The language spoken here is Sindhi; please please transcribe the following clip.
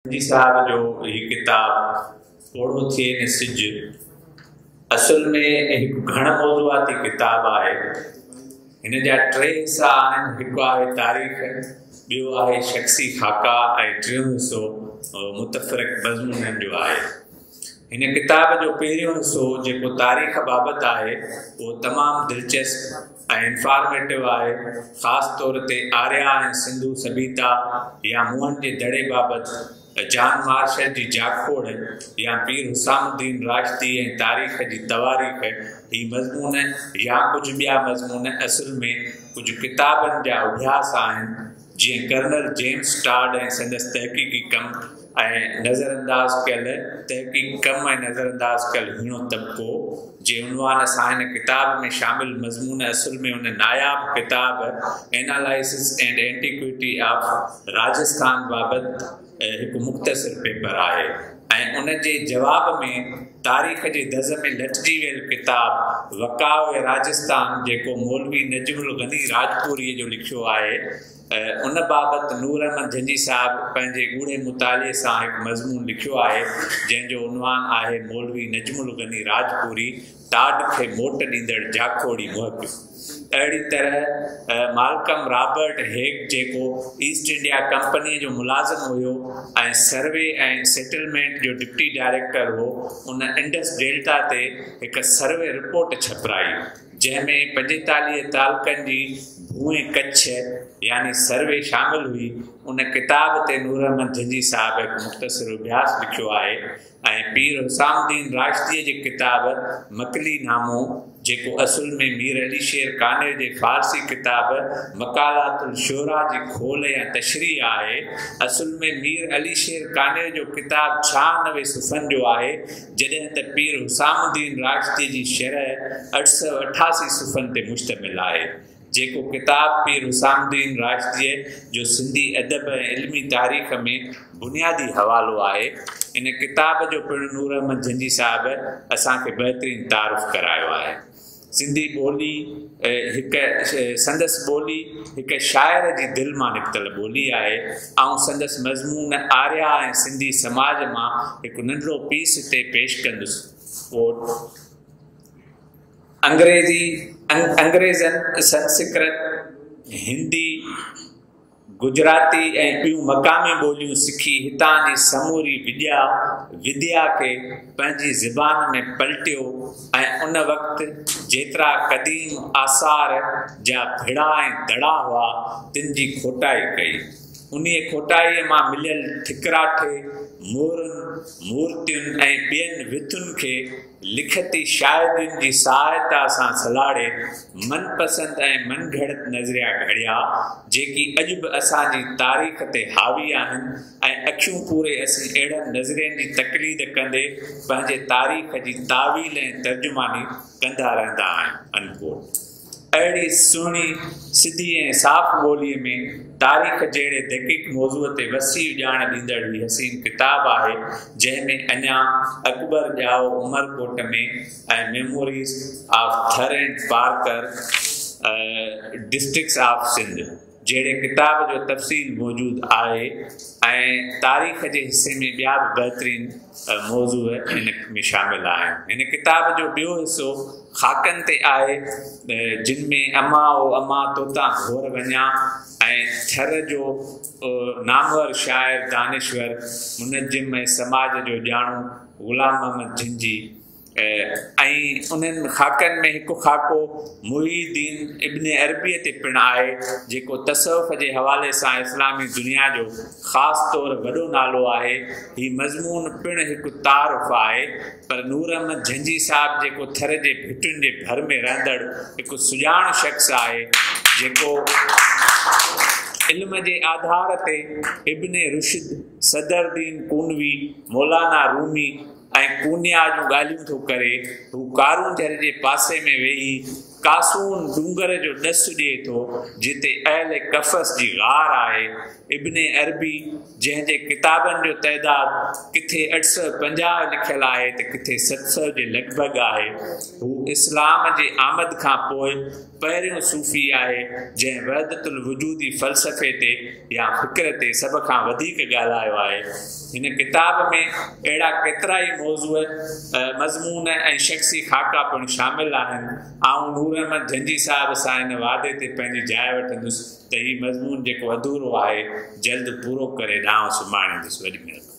جھنجھي صاحب جو هي ڪتاب پوڙهو ٿئي نه سج اصل ۾ هڪ گهڻ موضوعاتي ڪتاب آهي. هن جا ٽي حصا آهن، هڪ آهي تاريخ، ٻيو آهي شخصي خاڪا ۽ ٽيون حصو متفرق مضمونن جو آهي. هن ڪتاب جو پهريون حصو جيڪو تاريخ بابت آهي، اهو تمام دلچسپ ۽ انفارميٽو آهي، خاص طور تي آريا ۽ سنڌو سڀيتا يا موهن جي دڙي بابت جان مارشل جي جاکوڙ يا پير حسام الدين راشدي ۽ تاريخ جي تواريخ، هي مضمون يا ڪجهه ٻيا مضمون اصل ۾ ڪجهه ڪتابن جا اڀياس آهن، جيئن ڪرنل جيمس ٽاڊ ۽ سندس تحقيقي ڪم ۽ نظرانداز ڪيل تحقيقي ڪم ۽ نظرانداز ڪيل هيڻو طبقو جي عنوان سان هن ڪتاب ۾ شامل مضمون اصل ۾ ان ناياب ڪتاب Annals and Antiquity of Rajasthan بابت هڪ مختصر پيپر آهي ۽ ان جي جواب ۾ تاريخ جي دز ۾ لٽجي ويل ڪتاب وقائع راجستان جيڪو مولوي نجم الغني راڄپوري جو لکيو آهي ان بابت نور احمد جھنجھي صاحب پنهنجي ڳوڙهي مطالعي سان هڪ مضمون لکيو آهي جنهن جو عنوان آهي مولوي نجم الغني راڄپوري ٽاڊ کي موٽ ڏيندڙ جاکوڙي محقق. اهڙي طرح مالڪم رابرٽ هيگ جيڪو ايسٽ انڊيا ڪمپنيء جو ملازم هيو ۽ سروي ۽ سيٽلمينٽ جو ڊپٽي ڊائريڪٽر هو ان انڊس ڊيلٽا تي هڪ سروي رپورٽ ڇپرائي جنهن ۾ 45 تعلقن جي ڀونء ڪڇ يعني سروي شامل هئي. ان ڪتاب تي نوراحمد جھنجھي صاحب هڪ مختصر اڀياس لکيو آهي. ۽ پير حسام الدين راشديء جي ڪتاب مڪلي نامو، جيڪو اصل ۾ مير علي شير قانع جي فارسي ڪتاب مقالات الشعراء جي کول يا تشريح آهي. اصل ۾ مير علي شير قانع جو ڪتاب 96 صفحن جو آهي، جڏهن ته پير حسام الدين راشديء جي شرح 888 صفحن تي مشتمل آهي. جيڪو ڪتاب پير حسام الدين راشديء جو سنڌي ادب ۽ علمي تاريخ ۾ بنيادي حوالو آهي. ان ڪتاب جو پڻ نور احمد جھنجھي صاحب اسان کي بهترين تعارف ڪرايو آهي. سنڌي ٻولي هڪ سندس ٻولي هڪ شاعر جي دل مان نڪتل ٻولي آهي. آئون سندس مضمون آريا ۽ سنڌي سماج مان هڪ ننڍڙو پيس هتي پيش ڪندس. ڪوٽ. انگريزي، انگريزن سنسڪرت، هندي، گجراتي ۽ ٻيون مقامي ٻوليون سکي هتان جي سموري وڄا وديا کي پنهنجي زبان ۾ پلٽيو ۽ ان وقت جيترا قديم آثار جا ڀڙا ۽ دڙا هئا تن جي کوٽائي ڪئي. انهيء کوٽائيء مان مليل ٺڪراٺي، مهرن، مورتين ۽ ٻين وٿن کي لکتي شاهدين جي سهائتا سان سلهاڙي من پسند ۽ من گهڙت نظريا گهڙيا، جيڪي اڄ به اسان جي تاريخ تي حاوي آهن ۽ اکيون پوري اسين اهڙن نظرين جي تقليد ڪندي پنهنجي تاريخ جي تاويل ۽ ترجماني ڪندا رهندا آهيون. انڪوٽ. اهڙي سهڻي، سڌي ۽ صاف ٻوليء ۾ تاريخ جهڙي دقيق موضوع تي وسيع ڄاڻ ڏيندڙ هي حسين ڪتاب آهي، جنهن ۾ اڃا اڪبر ڄائو Umerkot ۾ ۽ memories of Thar and Parkar districts of Sindh. جهڙي ڪتاب جو تفصيل موجود آهي ۽ تاريخ جي حصي ۾ ٻيا به بهترين موضوع هن ۾ شامل آهن. هن ڪتاب جو ٻيو حصو خاڪن تي آهي، جن ۾ اما او اما توتان گهور وڃان ۽ ٿر جو نامور شاعر، دانشور، منجم ۽ سماج جو ڄاڻو غلام محمد جھنجھي، ۽ انهن خاڪن ۾ هڪ خاڪو محي الدين ابن عربيء تي پڻ آهي، جيڪو تصوف جي حوالي سان اسلامي دنيا جو خاص طور وڏو نالو آهي. هي مضمون پڻ هڪ تعارف آهي، پر نور احمد جھنجھي صاحب جيڪو ٿر جي ڀٽن جي ڀر ۾ رهندڙ هڪ سڄاڻ شخص آهي، جيڪو علم جي آڌار تي ابن رشد، صدرالدين قونوي، مولانا رومي، ۽ قونيا جون ڳالهيون ٿو ڪري. هو ڪارونجهر جي پاسي ۾ ويهي قاسون ڏونگر جو ڏس ڏئي ٿو، جتي اهل قفس جي غار آهي. ابن عربي جنهن جي ڪتابن جو تعداد ڪٿي 850 لکيل آهي ته ڪٿي 700 جي لڳ ڀڳ آهي. هو اسلام جي آمد کان پوء پهريون صوفي آهي جنهن وحدت الوجودي فلسفي تي يا فڪر تي سڀ کان وڌيڪ ڳالهايو آهي. هن ڪتاب ۾ اهڙا ڪيترائي موضوع، مضمون ۽ شخصي خاڪا پڻ شامل آهن. آئون نور احمد جنجهي صاحب سان ان وعدي تي پنهنجي جاء وٺندس ته هي مضمون جيڪو اڌورو آهي، جلد پورو ڪري ڏانهس اماڻيندس. وڏي مهرباني.